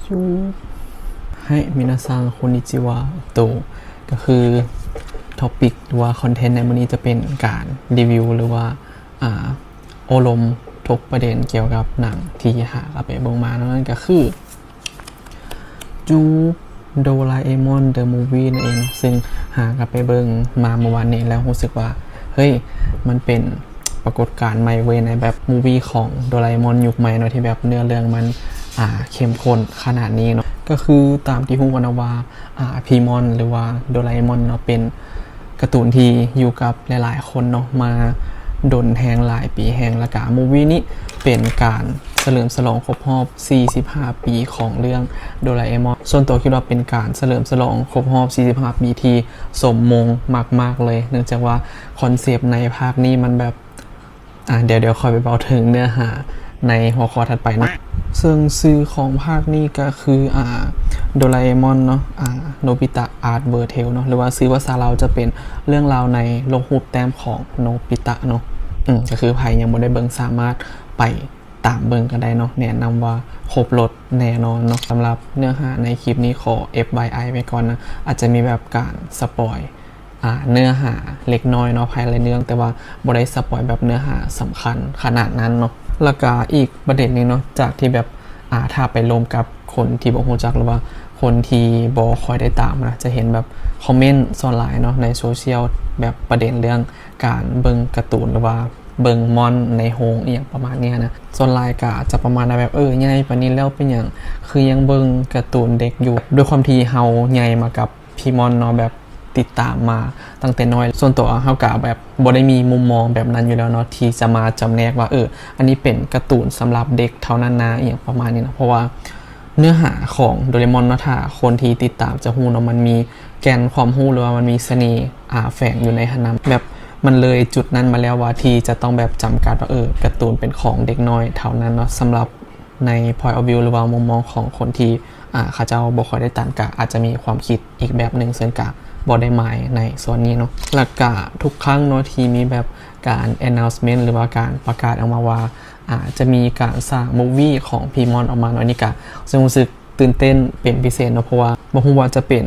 はい、皆さん、こんにちは。えっと、ก็คือ topic หรือว่า content ในมื้อนี้จะเป็นการรีวิว หรือว่า อ่า โอ้ลมถกประเด็นเกี่ยวกับหนังที่หากลับไปเบิ่งมาเนาะ นั่นก็คือ จู โดราเอมอน The Movie นั่นเองเนาะ ซึ่งหากลับไปเบิ่งมาเมื่อวานนี้แล้วรู้สึกว่า เฮ้ย มันเป็นปรากฏการณ์ใหม่เว้ย ในแบบ movie ของโดราเอมอนยุคใหม่เนาะ ที่แบบเนื้อเรื่องมัน อ่า เข้มข้นขนาดนี้เนาะ ก็คือตามที่รู้กันนะว่า อ่า พีมอน หรือว่าโดราเอมอนเนาะ เป็นการ์ตูนที่อยู่กับหลายๆคนเนาะ มาดนแฮง หลายปีแฮง แล้วก็ movie นี้เป็นการเฉลิมฉลองครบรอบสี่สิบห้าปีของเรื่องโดราเอมอน ส่วนตัวคิดว่าเป็นการเฉลิมฉลองครบรอบสี่สิบห้าปีที่สมมงมากๆเลย เนื่องจากว่าคอนเซปต์ในภาคนี้มันแบบ อ่า เดี๋ยว เดี๋ยวค่อยไปเว้าถึงเนื้อหาในหัวข้อถัดไปเนาะ ซึ่งชื่อของภาคนี้ก็คือ อ่า โดราเอมอนเนาะ อ่า โนบิตะ Adventure Tale เนาะ หรือว่าชื่อภาษาลาวจะเป็นเรื่องราวในโลกฮูปแต้มของโนบิตะเนาะ อืม ก็คือไผยังบ่ได้เบิ่งสามารถไปตามเบิ่งกันได้เนาะ แนะนำว่าครบรสแน่นอนเนาะ สำหรับเนื้อหาในคลิปนี้ขอ เอฟวายไอ ไว้ก่อนนะ อาจจะมีแบบการสปอย อ่า เนื้อหาเล็กน้อยเนาะ ภายในเรื่อง แต่ว่าบ่ได้สปอยแบบเนื้อหาสำคัญขนาดนั้นเนาะ แล้วก็อีกประเด็นหนึ่งเนาะ จากที่แบบ อ่า ถ้าไปลมกับคนที่บ่รู้จัก หรือว่าคนที่บ่ค่อยได้ตามนะ จะเห็นแบบคอมเมนต์ส่วนหลายเนาะ ในโซเชียล แบบประเด็นเรื่องการเบิ่งการ์ตูน หรือว่าเบิ่งมอนในโรงอีหยังประมาณเนี้ยนะ ส่วนหลายก็จะประมาณว่าแบบ เออ ใหญ่ปานนี้แล้วเป็นหยังคือยังเบิ่งการ์ตูนเด็กอยู่ ด้วยความที่เฮาใหญ่มากับ พีมอนเนาะ แบบติดตามมาตั้งแต่น้อย ส่วนตัวเฮาก็แบบบ่ได้มีมุมมองแบบนั้นอยู่แล้วเนาะ ที่จะมาจำแนกว่า เออ อันนี้เป็นการ์ตูนสำหรับเด็กเท่านั้นนะ อีหยังประมาณนี้นะ เพราะว่าเนื้อหาของโดราเอมอนเนาะ ถ้าคนที่ติดตามจะรู้เนาะ มันมีแก่นความรู้ หรือว่ามันมีเสน่ห์ อ่า แฝงอยู่ในหั้นนะ แบบมันเลยจุดนั้นมาแล้วว่าที่จะต้องแบบจำกัดว่า เออ การ์ตูนเป็นของเด็กน้อยเท่านั้นเนาะ สำหรับ ใน point of view หรือว่ามุมมองของคนที่ อ่า เขาเจ้าบ่ค่อยได้ตาม ก็อาจจะมีความคิดอีกแบบหนึ่ง ซึ่งก็บ่ได้หมายในส่วนนี้เนาะ แล้วก็ทุกครั้งเนาะ ที่มีแบบการ announcement หรือว่าการประกาศออกมาว่า อ่า จะมีการสร้าง movie ของพีมอนออกมาเนาะ นี่ก็ซึ่งรู้สึกตื่นเต้นเป็นพิเศษเนาะ เพราะว่าบ่ฮู้ว่าจะเป็น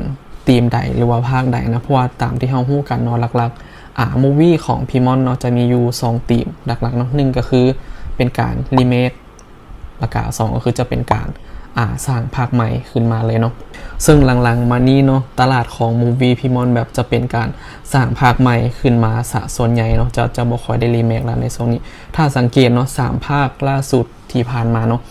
ธีมใดหรือว่าภาคใดนะ เพราะว่าตามที่เฮาฮู้กันเนาะ หลักๆ อ่า movie ของพีมอนเนาะ จะมีอยู่สองธีมหลักๆเนาะ หนึ่งก็คือเป็นการ remake แล้วก็สองก็คือจะเป็นการ อ่า สร้างภาคใหม่ขึ้นมาเลยเนาะ ซึ่งหลังๆมานี้เนาะ ตลาดของ movie พีมอนแบบจะเป็นการสร้างภาคใหม่ขึ้นมาซะส่วนใหญ่เนาะ จะ จะบ่ค่อยได้ remake แล้วในช่วงนี้ ถ้าสังเกตเนาะ สามภาคล่าสุดที่ผ่านมาเนาะ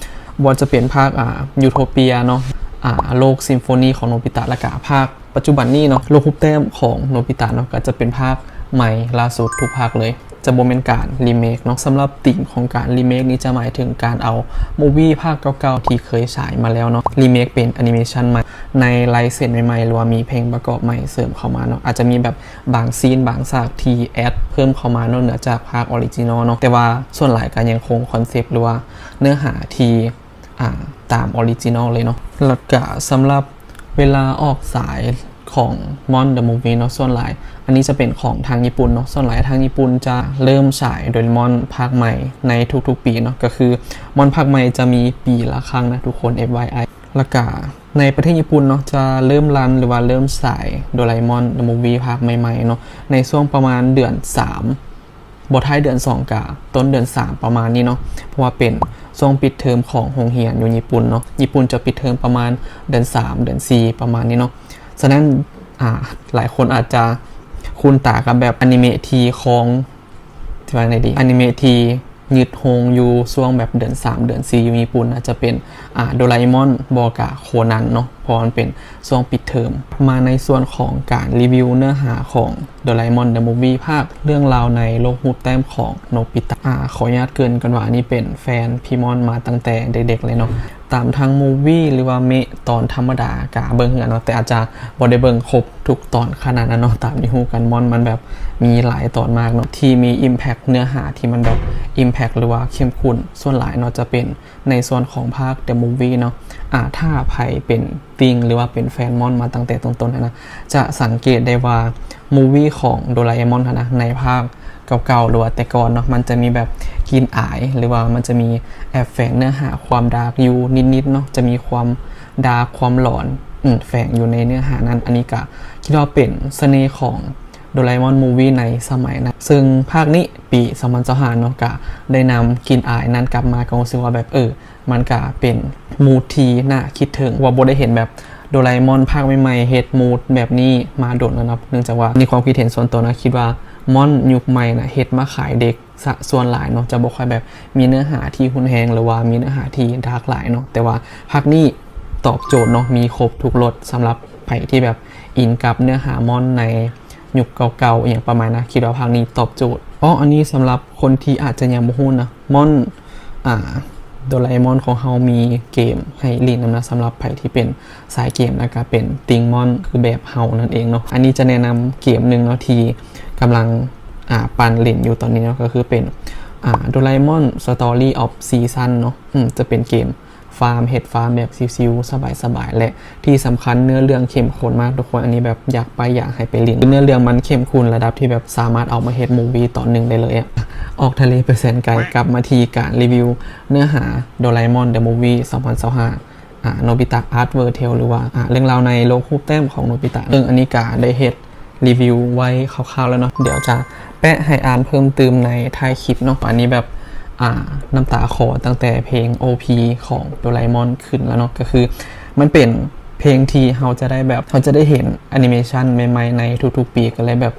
บ่ว่าจะเป็นภาค อ่า Utopia เนาะ อ่า โลก Symphony ของโนบิตะ แล้วก็ภาค ปัจจุบันนี้เนาะ โลกฮูปแต้มของโนบิตะเนาะ ก็จะเป็นภาคใหม่ล่าสุดทุกภาคเลย จะบ่แม่นการ remake เนาะ สำหรับธีมของการ remake นี้จะหมายถึงการเอา movie ภาคเก่าๆที่เคยฉายมาแล้วเนาะ remake เป็น animation ใหม่ ใน license ใหม่ๆ หรือว่ามีเพลงประกอบใหม่เสริมเข้ามาเนาะ อาจจะมีแบบบางซีนบางฉากที่ add เพิ่มเข้ามาเนาะ เหนือจากภาค original เนาะ แต่ว่าส่วนหลายก็ยังคง concept หรือว่าเนื้อหาที่ อ่า ตาม original เลยเนาะ แล้วก็สำหรับเวลาออกฉายของมอน The Movie เนาะ ส่วนหลาย อันนี้จะเป็นของทางญี่ปุ่นเนาะ ส่วนหลายทางญี่ปุ่นจะเริ่มฉายโดราเอมอนภาคใหม่ในทุกๆปีเนาะ ก็คือมอนภาคใหม่จะมีปีละครั้งนะทุกคน เอฟวายไอ แล้วก็ในประเทศญี่ปุ่นเนาะ จะเริ่มรันหรือว่าเริ่มฉายโดราเอมอน The Movie ภาคใหม่ๆเนาะ ในช่วงประมาณเดือนสาม บ่ท้ายเดือนสองกะต้นเดือนสามประมาณนี้เนาะ เพราะว่าเป็นช่วงปิดเทอมของโรงเรียนอยู่ญี่ปุ่นเนาะ ญี่ปุ่นจะปิดเทอมประมาณเดือนสาม เดือนสี่ประมาณนี้เนาะ ฉะนั้น อ่า หลายคนอาจจะคุ้นตากับแบบอนิเมะที่ครอง สิว่าไงดี อนิเมะที่ยึดโฮงอยู่ช่วงแบบเดือนสาม เดือนสี่อยู่ญี่ปุ่น อาจจะเป็น อ่า โดราเอมอน บ่กะโคนันเนาะ เพราะมันเป็นช่วงปิดเทอม มาในส่วนของการรีวิวเนื้อหาของ โดราเอมอน The Movie ภาคเรื่องราวในโลกฮูปแต้มของโนบิตะ อ่า ขออนุญาตเกริ่นก่อนว่าอันนี้เป็นแฟนพีมอนมาตั้งแต่เด็กๆเลยเนาะ ตามทาง movie หรือว่าเมะตอนธรรมดากะเบิ่งคือกันเนาะ แต่อาจจะบ่ได้เบิ่งครบทุกตอนขนาดนั้นเนาะ ตามที่ฮู้กันมอนมันแบบมีหลายตอนมากเนาะ ที่มี impact เนื้อหาที่มันแบบ impact หรือว่าเข้มข้น ส่วนหลายเนาะจะเป็น ในส่วนของภาค The Movie เนาะ อ่า ถ้าไผเป็นติ่งหรือว่าเป็นแฟนมอนมาตั้งแต่ต้นๆหั้นนะ จะสังเกตได้ว่า movie ของโดราเอมอนหั้นนะ ในภาคเก่าๆ หรือว่าแต่ก่อนเนาะ มันจะมีแบบกลิ่นอาย หรือว่ามันจะมีแอบแฝงเนื้อหาความดาร์กอยู่นิดๆเนาะ จะมีความ ດາກຄວາມຫຼອນ ອືມ ແຝງຢູ່ໃນເນື້ອຫານັ້ນ. ອັນນີ້ກະຄິດວ່າເປັນສະເໜ່ຂອງໂດລາເອມອນມູວີໃນສະໄໝນັ້ນ ເຊິ່ງພາກນີ້ປີສອງພັນຊາວຫ້າເນາະ ກະໄດ້ນຳກິ່ນອາຍນັ້ນກັບມາ ກໍຮູ້ສຶກວ່າແບບ ເອີ ມັນກະເປັນມູດທີ່ໜ້າຄິດເຖິງ ວ່າບໍ່ໄດ້ເຫັນແບບໂດລາເອມອນພາກໃໝ່ໆເຮັດມູດແບບນີ້ມາດົນແລ້ວເນາະ ເນື່ອງຈາກວ່າໃນຄວາມຄິດເຫັນສ່ວນຕົວນະ ຄິດວ່າມອນຍຸກໃໝ່ນະ ເຮັດມາຂາຍເດັກ ສະສ່ວນຫຼາຍເນາະ ຈະບໍ່ຄ່ອຍແບບມີເນື້ອຫາທີ່ຮຸນແຮງ ຫຼືວ່າມີເນື້ອຫາທີ່ດາກຫຼາຍເນາະ. ແຕ່ວ່າພາກນີ້ຕອບໂຈດເນາະ ມີຄົບທຸກລົດ ສຳລັບໃຜທີ່ແບບອິນກັບເນື້ອຫາມອນໃນຍຸກເກົ່າໆ ອີ່ຫຍັງປະມານນັ້ນ ຄິດວ່າພາກນີ້ຕອບໂຈດ. ອໍ ອັນນີ້ສຳລັບຄົນທີ່ອາດຈະຍັງບໍ່ຮູ້ນະ ມອນ ອ່າ ໂດລາເອມອນຂອງເຮົາມີເກມໃຫ້ຫຼິ້ນນຳນະ ສຳລັບໃຜທີ່ເປັນ ສາຍເກມ ແລ້ວກະເປັນຕິ່ງມອນ ຄືແບບເຮົານັ້ນເອງເນາະ. ອັນນີ້ຈະແນະນຳເກມໜຶ່ງເນາະ ທີ່ກຳລັງ ອ່າ ປັ່ນຫຼິ້ນຢູ່ຕອນນີ້ເນາະ ກໍຄືເປັນ ອ່າ ໂດລາເອມອນ ສະຕໍຣີ ອອບ ຊີຊັນ ເນາະ. ອືມ ຈະເປັນເກມຟາມ ເຮັດຟາມແບບຊິວໆ ສະບາຍໆ ແລະ ທີ່ສຳຄັນເນື້ອເລື່ອງເຂັ້ມຂຸ້ນມາກທຸກຄົນ. ອັນນີ້ແບບຢາກໄປ ຢາກໃຫ້ໄປຫຼິ້ນ ເນື້ອເລື່ອງມັນເຂັ້ມຂຸ້ນລະດັບທີ່ແບບສາມາດເອົາມາເຮັດມູວີຕອນໜຶ່ງໄດ້ເລີຍອະ. ອອກທະເລໄປແສນໄກ ກັບມາທີ່ການຣີວິວເນື້ອຫາໂດລາເອມອນ ເດີ ມູວີ ສອງພັນຊາວຫ້າ ອ່າ ໂນບິຕະ ອາດເວີເທວ ຫຼືວ່າ ອ່າ ເລື່ອງລາວໃນໂລກຮູບແຕ້ມຂອງໂນບິຕະ ເຊິ່ງອັນນີ້ກະໄດ້ເຮັດຣີວິວໄວ້ຄ່າວໆແລ້ວເນາະ ດຽວຈະແປະໃຫ້ອ່ານເພີ່ມຕື່ມໃນທ້າຍຄລິບເນາະ. ອັນນີ້ແບບ ອ່າ ນ້ຳຕາຄໍຕັ້ງແຕ່ເພງ ໂອ ພີ ຂອງໂດລາເອມອນຂຶ້ນແລ້ວເນາະ ກໍຄືມັນເປັນເພງທີ່ເຮົາຈະໄດ້ແບບ ເຮົາຈະໄດ້ເຫັນແອນິເມຊັນໃໝ່ໆໃນທຸກໆປີ ກໍເລີຍແບບ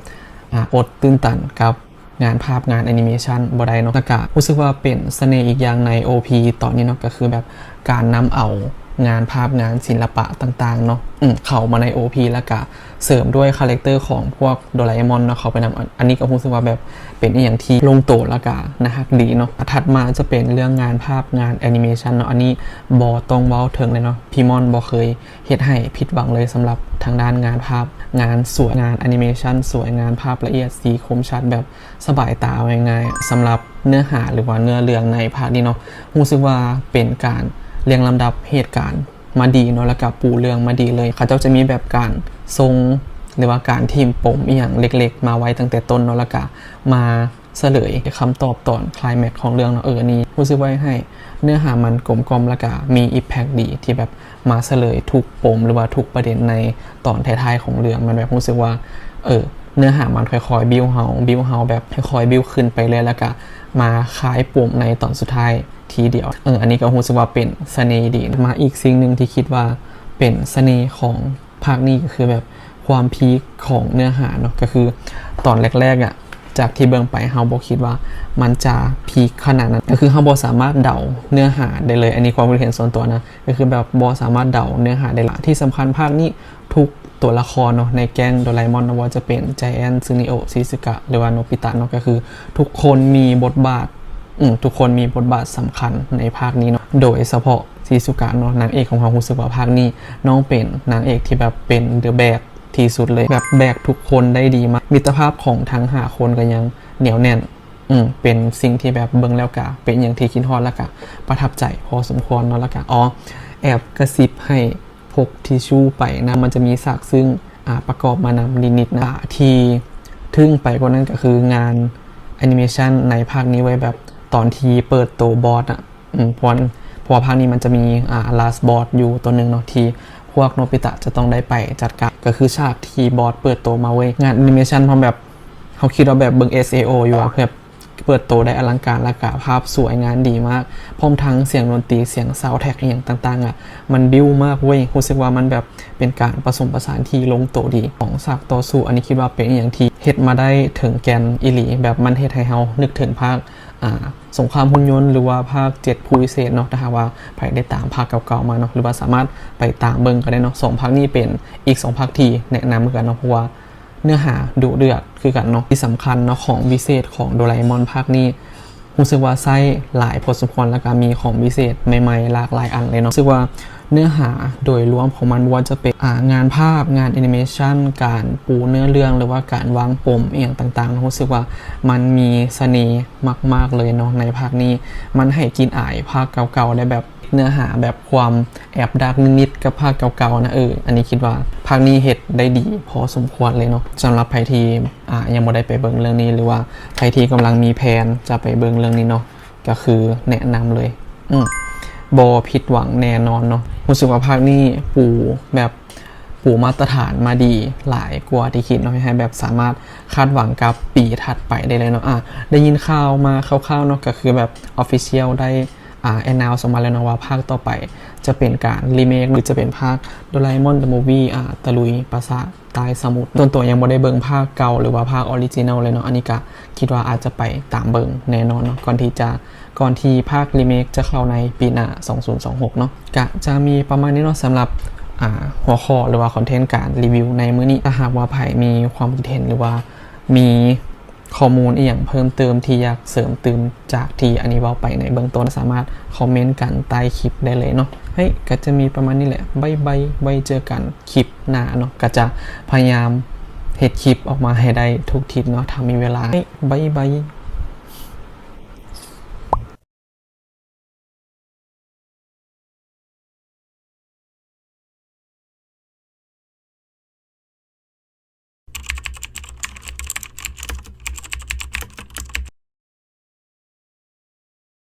ອ່າ ອົດຕື່ນຕັນກັບ ງານພາບງານແອນິເມຊັນບໍ່ໄດ້ເນາະ ແລ້ວກະຮູ້ສຶກວ່າເປັນສະເໜ່ອີກຢ່າງໃນ ໂອ ພີ ຕອນນີ້ເນາະ ກໍຄືແບບການນຳເອົາງານພາບງານສິລະປະຕ່າງໆເນາະ ອືມ ເຂົ້າມາໃນ ໂອ ພີ ແລ້ວກະເສີມດ້ວຍຄາແຣັກເຕີຂອງພວກໂດລາເອມອນເນາະ ເຂົ້າໄປນຳ. ອັນ ອັນນີ້ກໍຮູ້ສຶກວ່າແບບເປັນອີ່ຫຍັງທີ່ລົງໂຕ ແລ້ວກະໜ້າຮັກດີເນາະ. ຖັດມາຈະເປັນເລື່ອງງານພາບງານແອນິເມຊັນເນາະ ອັນນີ້ບໍ່ຕ້ອງເວົ້າເຖິງເລີຍເນາະ ພີມອນບໍ່ເຄີຍ ເຮັດໃຫ້ຜິດຫວັງເລີຍ ສຳລັບທາງດ້ານງານພາບ ງານສວຍ ງານແອນິເມຊັນສວຍ ງານພາບລະອຽດ ສີຄົມຊັດ ແບບສະບາຍຕາ ເວົ້າງ່າຍໆ. ສຳລັບເນື້ອຫາ ຫຼືວ່າເນື້ອເລື່ອງໃນພາກນີ້ເນາະ ຮູ້ສຶກວ່າເປັນການລຽງລຳດັບເຫດການມາດີເນາະ ແລ້ວກະປູເລື່ອງມາດີເລີຍ. ເຂົາເຈົ້າຈະມີແບບການສົ່ງ ຫຼືວ່າການຖິ້ມປົມອີ່ຫຍັງເລັກໆມາໄວ້ຕັ້ງແຕ່ຕົ້ນເນາະ ແລ້ວກະມາ ສະເຫຼີຍຄຳຕອບຕອນຄລາຍແມັກຂອງເລື່ອງເນາະ. ເອີ ອັນນີ້ຮູ້ສຶກວ່າເຮັດໃຫ້ເນື້ອຫາມັນກົມກ່ອມ ແລ້ວກະມີອິມແພັກດີ ທີ່ແບບມາສະເຫຼີຍທຸກປົມ ຫຼືວ່າທຸກປະເດັນໃນຕອນທ້າຍໆຂອງເລື່ອງ. ມັນແບບຮູ້ສຶກວ່າ ເອີ ເນື້ອຫາມັນຄ່ອຍໆບິວເຮົາ ບິວເຮົາແບບຄ່ອຍໆບິວຂຶ້ນໄປເລື້ອຍ ແລ້ວກະມາຄາຍປົມໃນຕອນສຸດທ້າຍທີດຽວ. ເອີ ອັນນີ້ກໍຮູ້ສຶກວ່າເປັນສະເໜ່ດີ. ມາອີກສິ່ງໜຶ່ງທີ່ຄິດວ່າເປັນສະເໜ່ຂອງ ພາກນີ້ກໍຄືແບບຄວາມພີກຂອງເນື້ອຫາເນາະ ກໍຄືຕອນແລກໆອະ ຈາກທີ່ເບິ່ງໄປເຮົາບໍ່ຄິດວ່າມັນຈະພີກຂະໜາດນັ້ນ ກໍຄືເຮົາບໍ່ສາມາດເດົາເນື້ອຫາໄດ້ເລີຍ. ອັນນີ້ຄວາມຄິດເຫັນສ່ວນຕົວນະ ກໍຄືແບບບໍ່ສາມາດເດົາເນື້ອຫາໄດ້ລະ. ທີ່ສຳຄັນພາກນີ້ທຸກຕົວລະຄອນເນາະ ໃນແກ້ງໂດລາເອມອນເນາະ ບໍ່ວ່າຈະເປັນໄຈແອນ ຊູນິໂອ ຊີຊູກະ ຫຼືວ່າໂນບິຕະເນາະ ກໍຄືທຸກຄົນມີບົດບາດ ອືມ ທຸກຄົນມີບົດບາດສຳຄັນໃນພາກນີ້ເນາະ ໂດຍສະເພາະ ຊີຊູກະເນາະ ນາງເອກຂອງເຮົາ ຮູ້ສຶກວ່າພາກນີ້ນ້ອງເປັນນາງເອກທີ່ແບບເປັນ the best ທີ່ສຸດເລີຍ ແບບແບກທຸກຄົນໄດ້ດີມາກ. ມິດຕະພາບຂອງທັງຫ້າຄົນກໍຍັງໜຽວແໜ້ນ ອືມ ເປັນສິ່ງທີ່ແບບເບິ່ງແລ້ວກະເປັນຫຍັງທີ່ຄິດຮອດ ແລ້ວກະປະທັບໃຈພໍສົມຄວນເນາະ. ແລ້ວກະ ອໍ ແອບກະຊິບໃຫ້ ພົກທິຊູໄປນຳ ມັນຈະມີສາກຊຶ້ງ ອ່າ ປະກອບມານຳນິດໆນະ. ທີ່ທຶ່ງໄປກວ່ານັ້ນກໍຄືງານແອນິເມຊັນໃນພາກນີ້ເວີຍ ແບບຕອນທີ່ເປີດໂຕບອສອະ ອືມ ເພາະວ່າ ເພາະວ່າພາກນີ້ມັນຈະມີ ອ່າ ລາສບອສຢູ່ຕົວໜຶ່ງເນາະ ທີ່ພວກໂນບິຕະຈະຕ້ອງໄດ້ໄປຈັດການ ກໍຄືສາກທີ່ບອສເປີດໂຕມາເວີຍ. ງານແອນິເມຊັນ ເຮົາແບບ ເຮົາຄິດວ່າແບບເບິ່ງ ເອສ ເອ ໂອ ຢູ່ອະ ແບບ ເປີດໂຕໄດ້ອະລັງການ ແລ້ວກະພາບສວຍງາມດີມາກ ພ້ອມທັງສຽງດົນຕີ ສຽງຊາວແທຣັກອີ່ຫຍັງຕ່າງໆອະ ມັນບິວມາກເວີຍ. ຮູ້ສຶກວ່າມັນແບບເປັນການປະສົມປະສານທີ່ລົງໂຕດີຂອງສາກຕໍ່ສູ້. ອັນນີ້ຄິດວ່າເປັນອີ່ຫຍັງທີ່ເຮັດມາໄດ້ເຖິງແກ່ນອີ່ຫຼີ ແບບມັນເຮັດໃຫ້ເຮົານຶກເຖິງພາກ ອ່າ ສົງຄາມຫຸ່ນຍົນ ຫຼືວ່າພາກເຈັດຜູ້ວິເສດເນາະ. ຖ້າຫາກວ່າໃຜໄດ້ຕາມພາກເກົ່າໆມາເນາະ ຫຼືວ່າສາມາດໄປຕາມເບິ່ງກໍໄດ້ເນາະ. ສອງພາກນີ້ເປັນອີກສອງພາກທີ່ແນະນຳຄືກັນເນາະ ເພາະວ່າ ເນື້ອຫາດຸເດືອດຄືກັນເນາະ. ທີ່ສຳຄັນເນາະ ຂອງວິເສດຂອງໂດລາເອມອນພາກນີ້ ຮູ້ສຶກວ່າໃຊ້ຫຼາຍພໍສົມຄວນ ແລ້ວກະມີຂອງວິເສດໃໝ່ໆຫຼາກຫຼາຍອັນເລີຍເນາະ. ຮູ້ສຶກວ່າເນື້ອຫາໂດຍລວມຂອງມັນ ບໍ່ວ່າຈະເປັນ ອ່າ ງານພາບ ງານແອນິເມຊັນ ການປູເນື້ອເລື່ອງ ຫຼືວ່າການວາງປົມອີ່ຫຍັງຕ່າງໆ ຮູ້ສຶກວ່າມັນມີສະເໜ່ມາກໆເລີຍເນາະໃນພາກນີ້. ມັນໃຫ້ກິ່ນອາຍພາກເກົ່າໆ ແລະ ແບບ ເນື້ອຫາແບບຄວາມແອບດາກນິດໆກັບພາກເກົ່າໆນະ. ເອີ ອັນນີ້ຄິດວ່າພາກນີ້ເຮັດໄດ້ດີພໍສົມຄວນເລີຍເນາະ. ສຳລັບໃຜທີ່ ອ່າ ຍັງບໍ່ໄດ້ໄປເບິ່ງເລື່ອງນີ້ ຫຼືວ່າໃຜທີ່ກຳລັງມີແພນຈະໄປເບິ່ງເລື່ອງນີ້ເນາະ ກໍຄືແນະນຳເລີຍ. ອືມ ບໍ່ຜິດຫວັງແນ່ນອນເນາະ. ຮູ້ສຶກວ່າພາກນີ້ປູແບບ ປູມາດຕະຖານມາດີຫຼາຍກວ່າທີ່ຄິດເນາະ, ເຮັດໃຫ້ແບບສາມາດຄາດຫວັງກັບປີຖັດໄປໄດ້ເລີຍເນາະ. ອາ ໄດ້ຍິນຂ່າວມາຄ່າວໆເນາະ, ກໍຄືແບບ Official ໄດ້ ອາ Announce ອອກມາແລ້ວເນາະ ວ່າພາກຕໍ່ໄປຈະເປັນການ remake ຫຼືຈະເປັນພາກ Doraemon the Movie ອາ ຕະລຸຍປາສາດໃຕ້ສະໝຸດ. ສ່ວນຕົວຍັງບໍ່ໄດ້ເບິ່ງພາກເກົ່າ ຫຼືວ່າພາກ Original ເລີຍເນາະ, ອັນນີ້ກະຄິດວ່າອາດຈະໄປຕາມເບິ່ງແນ່ນອນເນາະ ກ່ອນທີ່ຈະ ກ່ອນທີ່ພາກ remake ຈະເຂົ້າໃນປີໜ້າ ສອງພັນຊາວຫົກເນາະ. ກະຈະມີປະມານນີ້ເນາະ ສຳລັບ ອາ ຫົວຂໍ້ ຫຼືວ່າຄອນເທັນການຣີວິວໃນມື້ນີ້. ຖ້າຫາກວ່າໃຜມີຄວາມຄິດເຫັນ ຫຼືວ່າມີຂໍ້ມູນອີ່ຫຍັງເພີ່ມເຕີມທີ່ຢາກເສີມຕື່ມຈາກທີ່ອັນນີ້ເວົ້າໄປໃນເບື້ອງຕົ້ນ ສາມາດຄອມເມັນກັນໃຕ້ຄລິບໄດ້ເລີຍເນາະ. ເຮີ້ຍ ກະຈະມີປະມານນີ້ແຫຼະ. ບາຍບາຍ ໄວ້ເຈີກັນຄລິບໜ້າເນາະ. ກະຈະພະຍາຍາມເຮັດຄລິບອອກມາໃຫ້ໄດ້ທຸກທິດເນາະ ຖ້າມີເວລາ. ເຮີ້ຍ ບາຍບາຍ.